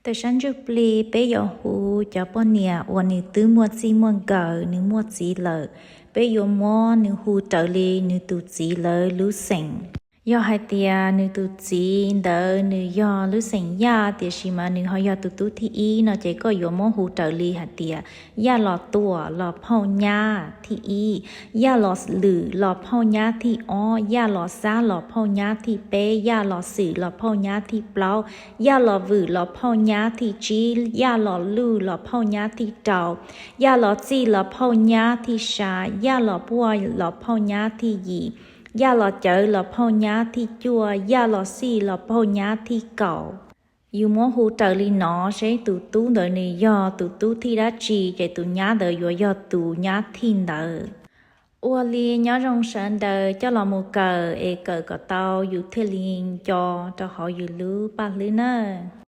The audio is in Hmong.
Tawm sab ntsuj plig peb yuav hu cov poj niam uas nws twb muaj txij muaj nkawm, nws muaj txiv lawm, peb yuav muab nws hu raws li nws tus txiv lawv lub xeem. Yog hais tias nws tus txiv ntawd nws yog lub xeem Yaj, tiam sis mas nws ho yog tus tub thib ib no ces koj yuav muab hu raws li hais tias Yaj los Tuam los phauj nyab thib ib, Yaj los Lwm los phauj nyab thib ob, Yaj los Xab los phauj nyab thib peb, Yaj los Xwm los phauj nyab thib plaub, Yaj los Vwm los phauj nyab thib tsib, Yaj los Luj los phauj nyab thib rau, Yaj los Txij los phauj nyab thib xya, Yaj los Puaj los phauj nyab thib yim, Yaj los Cawv los phauj nyab thib cuaj, Yaj los Xij los phauj nyab thib kaum. Yus muab hu raws li no, seb tus tub ntawd nws yog tus tub thib dab tsi ces tus nyab ntawd yuav yog tus nyab thib ntawd. Ua li nyob zoo sawv daws coj los mus kawm es kawm kom tau yus thiaj li nco rau hauv yus lub paj hlwb nawb.